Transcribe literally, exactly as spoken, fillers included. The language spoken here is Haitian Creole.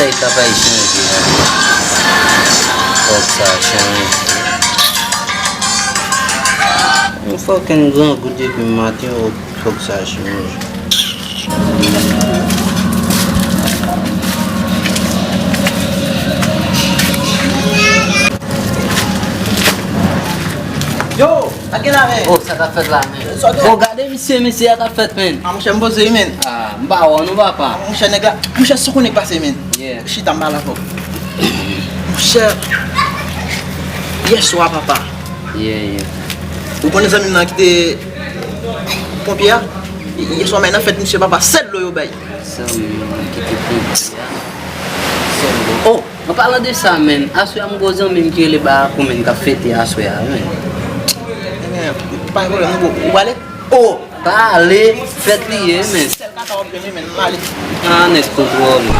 Bagay t ap al chanje la. Fòk sa chanje. Yon fòken grangou depi maten, fòk sa chanje. Yo, sa k gen la, men? Oh, sa k ap fèt la, men? Sa k gen? Oh, gade misye, mesye, sa k ap fèt, men. Ah, monchè, m poze wi, men. Ah, m pa wè w non, papa. Ah, monchè, nèg la, monchè, sa w konnen k pase, men. Yeah. Chita, m pale avè w. Monchè, yèswa, papa. Yeah, yeah. Ou konnen zanmi m nan ki te ponpye a? Yèswa, men nan fèt, misye, papa, sèl dlo yo bay. Zanmi m nan ki te ponpye a? Sèl dlo. Oh! An palan de sa, men, aswè a m gen yon zanmi m ki rele Barakou, men, k ap fete aswè a, men. Ebyen, pa gen pwoblèm, nou, ou prale? Oh, pa ale, fèt li ye, men. Sèl kaka w ap jwenn, men, m ale. Ah, nèg kontwòle.